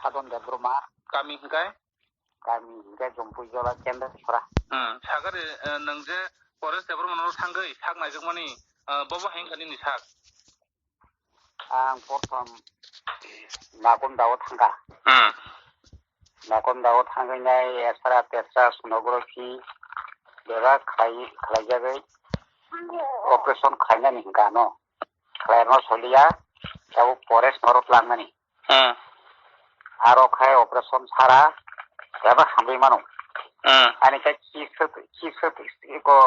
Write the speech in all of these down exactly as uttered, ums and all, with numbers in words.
Sadon Debbarma. Kami hingkai? Kami hingkai Jompui Jola Kendra Sora. Hmm, sagari, eh, nwng je Paresh Debbarma no thangwi sak naijakmani, eh, bobo hingka nini sak? Ang prothom Nakonda o thangkha. Hmm. Nakonda o thangwi nai extra testra sonography bebak khlai, khlaijagwi operation khlainani hingka ano. Khlairokno soliya, tabuk Paresh norok langmani. Hmm. Aro khai operation sara, eba hambai mano. Hmm. Ani khe kisa, kisa, iko,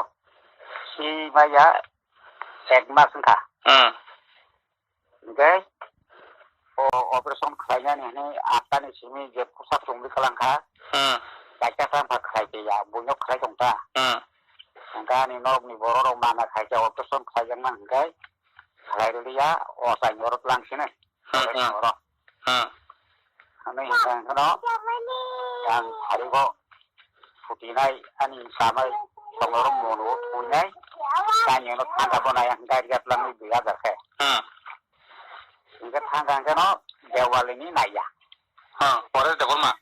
si maya, ek mas wngkha. Hmm. Hingke, o operation khlainani hwnwi aphani simi je pusa chumri kalangkha, Hmm. kaisa khe ampha khlai tongya, buino khlai tongta. Hmm. Hingke ani nokni bororok mana khaikhe operation khlaijakmani hingke, khlai rwliya, o chaini oro tlang sini. Hmm, hmm. Oro. Hmm. Ani hingke hingke no, yang sarigo sutinai, ani samai, songorom mono thuinai, kani no thangka bo nai, hingke ria tlangwi dui hajar khe. Hmm. Hingke thangka hingke no, Dewali ni naiya. Hmm, Paresh Debbarma.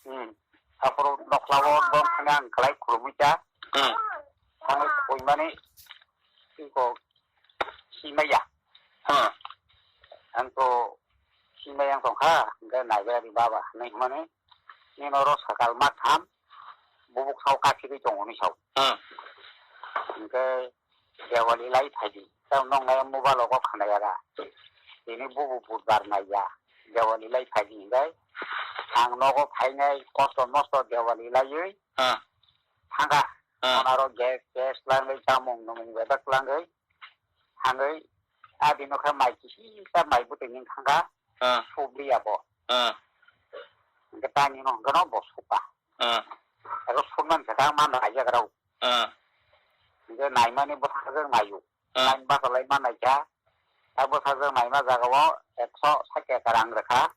Hmm. Aphuru nokhla o dong thangka ang kwlai khulumui cha. Hmm. Thangwi thuimani, iko, simaya. Hmm. Ang to simaya ang tongkha, hingke naibe ari baba, hinwi hwnmani, nini oro sakal ma tham, bubuk sao kathigwi tongo hinwi sao. Hmm. Hingke Dewali lai phaidi, tamo nwng nai mobile o kok khnaya da. Tini bubu budbar naiya, Dewali lai phaidi hingke, ang nogo phainai kosto mosto Dewali laiwi, Hmm. thangkha. Hmm. Onaro gas, gas langwi chamung, nwmung bebak langwi, hangwi, adi no khe mai kisi ta mai bwtwi ning thangkha, Hmm. subliya bo. Hmm. Hingke tani no hingke no bo supa. Hmm. Aro sunman khe ta man raiya grau. Hmm. Hingke naimani bwthajwk naio. Hmm. Nain basalai man naikha. Ta bwthajwk naima jagao ekso sait taka rang rwkha.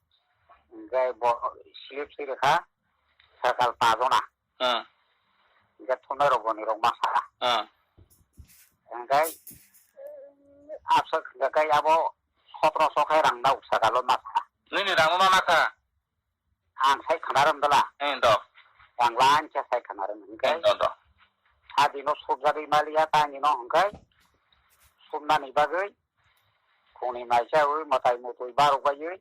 Hingke bo slip si rwkha. Sakal pajona. Hmm. Hingke thumnairok boni rok masa. Hmm. Hingke absa hingke abo sotro so khe rang nao sakalo masa. Nini rang ma masa? Ang sai khana rwng dala. Eh, do. Ang lan cha sai khana rwng hingke. Eh, do, do. Adi no subjagwi maliya tani no hingke. Sumnani bagwi. Khungni mai chawi, mwtai mutwi barok baiwi.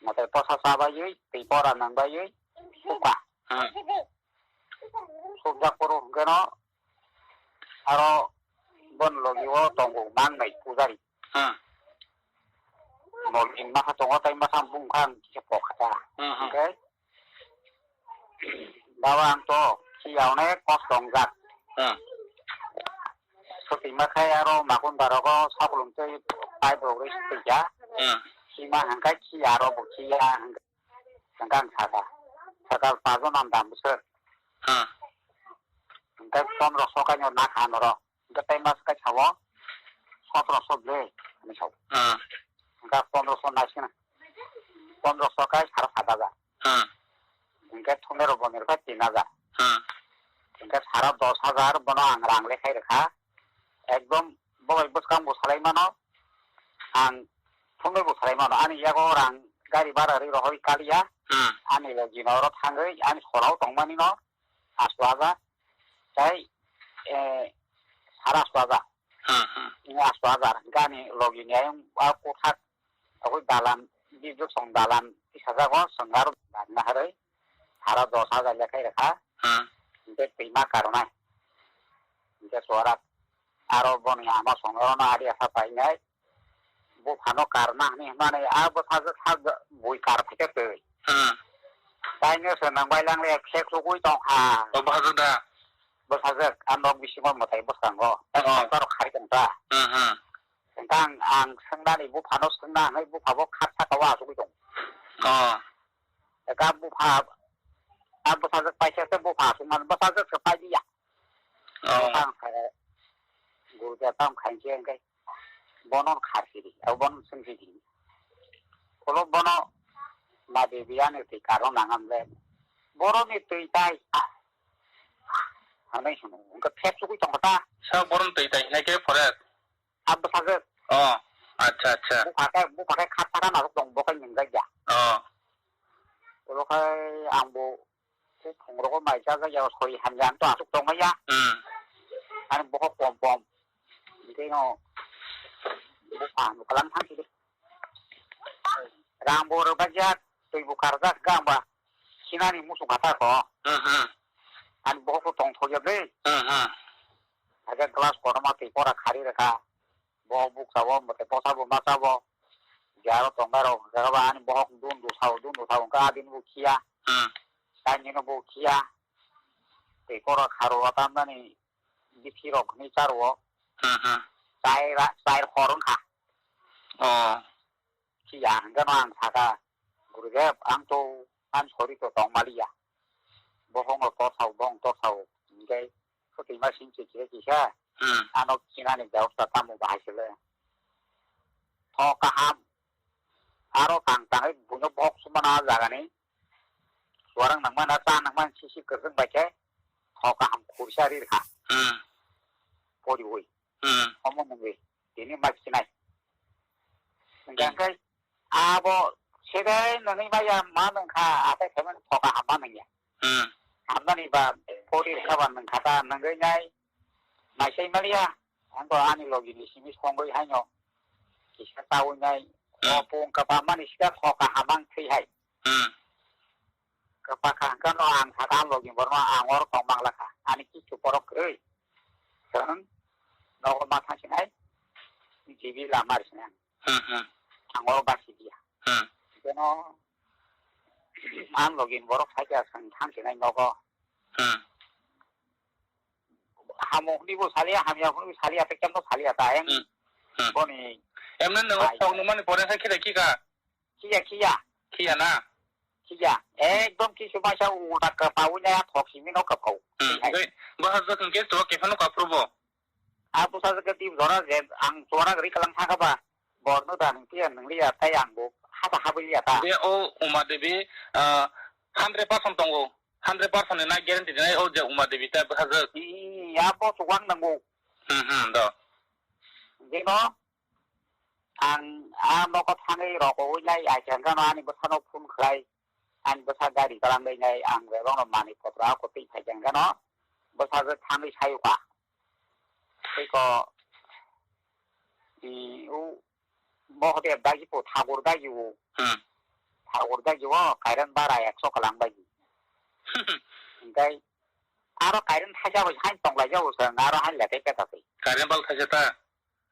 Mwtai posa cha baiwi, twi pora nang baiwi. Suka. Hmm. Subjak poro hingke no. Aro bon logi o tongo mang nai pujari. Hmm. Nolni masa tongo tai masa bung kha ang kisa pokha ta. Hmm, hmm. Hingke, baba ang to, si yaone kos tongjak. Hmm. Soti ma khai aro makun barogo sakulung tei pai bogri sotija. Hmm. Si ma hangkai si aro bo si ya hangkai. Hingke ang saka, sakal pajo nam dam bwswk. Hmm. Hingke pondro so kaino nakha norok. Hingke tai mas kai sao, sotro so ble, hinwi sao. Hmm. Hingke pondro so naising, pondro so kai sara sat hajar. Hmm. Hingke thumnairok boni rwkha tin hajar. Hmm. Hingke sara dos hajar bono ang rang lekhai rwkha. Ekdom bo bai bwskang bo salai mano, ang thumnai bo salai mano. Ani yago rang gari bara ri rohoi kaliya, Hmm. ani logi no oro thangwi, ani solao tongmani no asto hajar, tai, eh, sara asto hajar. Hmm, hmm. Ini asto hajar, gani logi ni ayang a kuthak, akoi dalan, bijok song dalan, tisajago, senggar, dan naharoi, sara dos hajar lekhai rekha, Hmm. hingke twima karonai. Hingke suarak, aro boni ama songorono adi asa painai, buphano karna hwnwi hwnmani, a bwsajwk sak bui kar phaikhe twi. Hmm. Taino se nang bai lang le khek sugui tong kha. O bwsajwk da? Bwsajwk, a nok bisingo mwtai bwskango. Oh. Tei borok khai tong kha. Hmm, hmm. Hwnkhe ang, ang swngnani buphano swngna hwnwi bupha bo khat saka o achugui tong. Oh. Eka bupha, a bwsajwk paisa se bupha aswkmani bwsajwk se pai diya. Oh. Bupha ang sakha, gurja tamo khainse hwnkhe bono khar sidi, abo bono swng sidi. Ulo bono ma debi ani twi karo nangam le. Boroni twi tai. Hanai hwno. Hwnkhe phek chugui tongkha ta. Sa boroni twi tai hinai khe pore. A bwsajwk. Oh, acha, acha. Bupha khe, bupha khe khat saka narwk tong, bo khe nwngjak ya. Oh. Bokhai ang bo se phungrogo mai chajak ya, soi hamya ang to asuk tongmaya. Hmm. Ani bokhok pom pom. Hingke no bo kaham kalam thang sidi. Rang bo rwbak ya, twi bo karjak ga ba. Sinani musu kata ko. Hmm, hmm. Ani bokhok to tong thok ya ble. Hmm, hmm. Haja glass kotorma twi pora khari rwkha. Bo bukcha bo, mate bosa bo masa bo. Jaro tongnai rok, jaga ba ani bohok dun du sao, dun du sao, wngkha adin bo khiya. Hmm. Kainwi no bo khiya. Tei koro kharo tamnani bithi rok hwnwi charo. Hmm, hmm. Chai ra, chai khor wngkha. Oh. Khiya hwnkhe no ang sakha, Gurudev, ang to, ang sori to tong maliya. Bohong no to sao, bohong to sao. Hingke Khotwi ma sing se kisa kisa. Hmm. Ano kinani bebosta tamo bahai se le. Tho kaham. Aro tang tangwi buino bok sumana jagani. Suarang nangmana, ta nangmani sisi kwrwng bai khe. Tho kaham khursa ri rwkha. Hmm. Poriwi. Hmm. Omo nungwi. Tini ma sinai. Hingke Hmm. hingke abo sedai nwnwi maya ma nungkha, atai khe mani thoka hamma nungya. Hmm. Hamnani ba pori kha ba nungkha ta nungwi nai. Naisai maliya, ang bo ani logi ni simi songwi haino kisa tawi nai. Hmm. O pung kapa mani sika thoka hamang thwi hai. Hmm. Kapa kha hwnkhe no ang sakha ang logi borno ang oro tong mang lakha. Ani kichu borok kwrwi. Chwng nogo ma thang sinai. G B lama ri sinai. Hmm, hmm. Ang oro basi dia. Hmm. Keno ang logi borok saikha chwng thang sinai nogo. Hmm. Hamo hwnwi bo saliya, hamya hwnwi bo saliya, tei kemno saliya ta, ayang Hmm. Hmm. boni Emne nang bai. Tong nungmani pore khe khida khika? Khiya, khiya. Khiya na? Khiya. Ekdom kisu maisa ulta kapawi na thok simi no kapau. Hmm. Hai. Gai, bahar jak hwnkhe to kephano kapro bo? A busa jak di jora je ang jora gari kalang thangka ba. Borno da nung tiya nung liya tai ang bo hata habwi liya ta. Je o Uma Devi, ah, hundred percent tongo. Hundred percent ni na guarantee dinai o je Uma Devi ta bwsajwk. Ih, abo chuwang nango. Hmm, hmm, do. Jeno, ang a nogo thangwi rogo wi lai, ai khe hwnkhe no ani bwsano phone khlai, ani bwsa gari kalang bai nai, ang bebak no manwi potra ako twi phai khe hwnkhe no bwsajwk thangwi sayo ka. Tei ko, i, u, Mohodev dagi po, Thakur dagi o. Hmm. Thakur dagi o, kairan bara ekso kalang dagi. Hingkai, aro kairan thaisa bai hain tong lai jago sang, aro hain lekai peta pai. Kairan bal thaisa ta?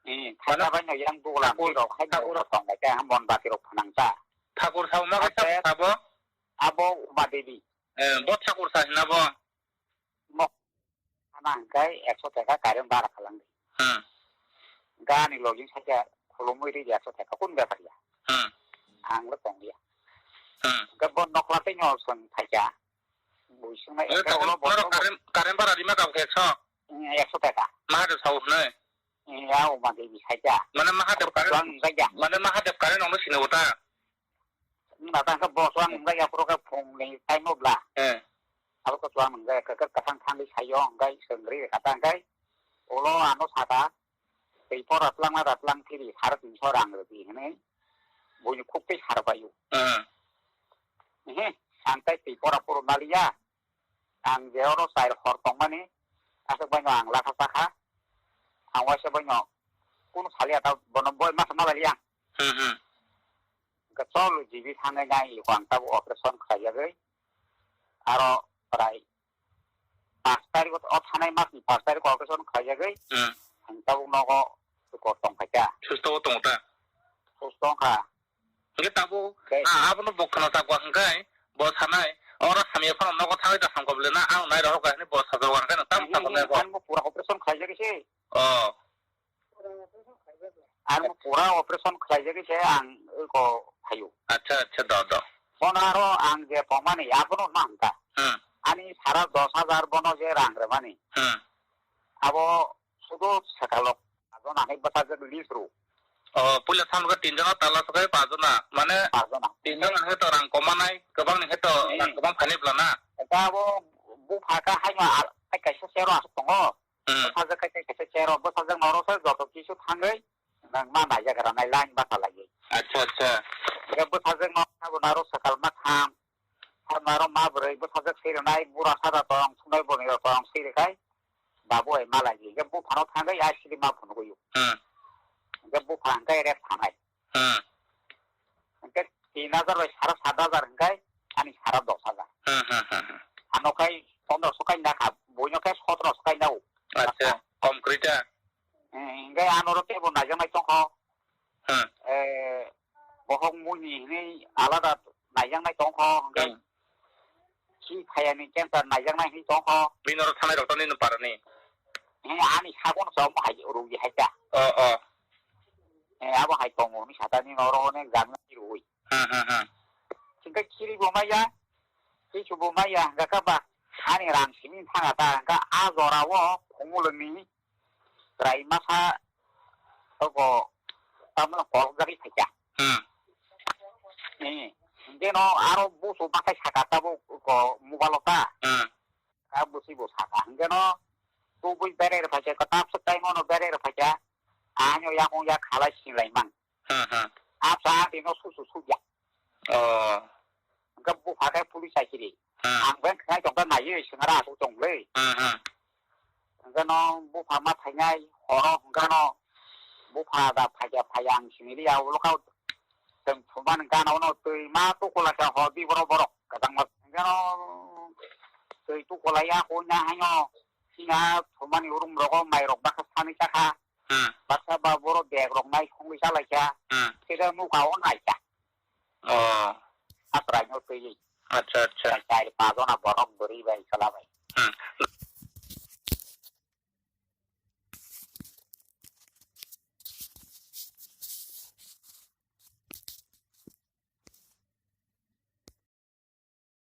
Eh, thaisa Mane bai no yang duglam Thakur, rok hain Thakur. Tong lai ka, ham bon bati rok phanang ta. Thakur sao ma ka Ate, sabo? Abo Uma Devi. Eh, bo Thakur sa hina bo? Mo, Hana hingkai ekso teka kairan bara khalang di. Hmm. Gani login saja khulumui ri ekso teka kun bepar ya. Hmm. Ang le tong ya. Hmm. Ga bon nokla te nyo song thaja. Bui sung na Eh, ekso kairan, ulo bon noro nokla. Kairan, kairan bara rima kau ke ekso? Hmm, ekso teka. Mahadev sao hwnwi? Hmm, ya, o ma de bi saja. Mane Mahadev kairan, Tuang saja. Mane Mahadev kairan nongno sini uta? Wng na tang khe bo chuang wngjak ya, phuru khe phung ni time o bla. Eh. Abo khe chuang wngjak ya, kwkhwrang kwthang thangwi sai o, hwnkhe chwng ri rwkha ta, hwnkhe ulo ano saka twi por ratlang na ratlang phiri saro tinso rang rwdi hwnwi buini khuk twi sar bai o. Eh. Ehe, ang tai twi pora phuru maliya. Ang je oro chai hor tongmani, aswk bai no ang lakha sakha. Ang waisa bai no kunu saliya ta bono boi masa malai ang. Hmm, hmm. Hwnkhe chol G B thangwi nai iko ang tabuk operation khlaijagwi. Aro prai pash tarikh o thanai masni pash tarikh o operation khlaijagwi. Hmm. Ang tabuk nogo iko tongkhaikha. Susto o tongo ta? Susto wngkha. Hingke tabuk, Khe- ah, abono bo kheno chakwa hingkai, bo sanai, oro hamya phano nogo thangwi da hamkha bole na, ang nai rohor kha hwnwi bo sajak wangkha no, tamo Hini, sakha hini, nai bo. Ang bo pura operation khlaijagwi se. Oh. Ang bo pura operation khlaijagwi se, ang eko phaio. Acha, acha, do, do. Bono aro ang je tongmani, abono ma hwnkha. Hmm. Ani sara dos hajar bono je rang rwmani. Hmm. Abo Sudo sekalok pajon ani bwsajwk list rw. O, puila samjwk tinjon o tala swkhe pajon na, mane pajon na. Tinjon ni khe to rang koma nai, kwbang ni khe to Hmm. rang kwbang phainai bwla na. Eka abo bupha kha haino al-, hai kaisa sero aswk tongo. Hmm. Bwsajwk khe tei kaisa sero, bwsajwk norok se joto kisu thangwi nang ma naijagra nai line basa lagwi. Acha, acha. Eka bwsajwk no sabo naro swkal ma thang. Maro ma bwrwi bwsajwk swi rwnai, bura sada tong thunai boni rok tong swi rwkhai, babu ai malai di. Hwnkhe buphano thangwi ai sidi ma phunugwi. Hmm. Hwnkhe bupha hwnkhe rep thanai. Hmm. Hwnkhe tin hajar bai sara sat hajar hwnkhe ani sara dos hajar. Hmm, hmm, hmm, hmm. Ano khai pondro so kai na kha, buino khai sotro so kai na o. Acha, kom kwrwi ta. Hmm, hwnkhe ano ro tebo naijaknai tongkho. Hmm. Eh, bohok muni hinwi alada naijaknai tongkho, hwnkhe Hmm. Khi phayani cancer naijaknai hinwi tongkho. Bini oro thanai rok to nini parani? He, ani sagon sa omo hai rugi hai ta. O, o. He, abo hai tongo ni sata ni oro ne gam ni rugi. Ha, ha, ha. Hwnkhe khiri bo maya, kichu bo maya, hwnkhe ba ani rang simi thanga ta, hwnkhe a jora o khumuloni Chwrai masa oko tamno kolok jagwi phaikha. Hmm. Ni, hwnkhe no aro busu bathai saka tabuk ko mobile o ta. Hmm. A busi bo saka. Hwnkhe no tubui berai rw phaikha, kwtal swk time o no berai rw phaikha. Ano yakung yak khalai sinlai mang. Hmm, hmm. Apsa ati no susu sugya. Oh. Hwnkhe bupha khe police aisiri. Hmm. Ang beng khnai tongkha naiwi swngra aswk tongmwlwi. Hmm, hmm. Hwnkhe no bupha ma phainai horo hwnkhe no bupha da phaikha phaiya ang siniliya ulo kha chwng thumani gana uno twi ma tukulakha hor di borok borok kwchangma hwnkhe no twi tukulaiya huina haino china thumani urum rogo mairok bakha sani chakha. Hmm. Baksa ba borok bag rok nai songwi chalaikha. Hmm. Sida nuka o naikha. Oh. Atrai no twi. Acha, acha. Chai pa jona borok bwrwi bai chwla bai. Hmm.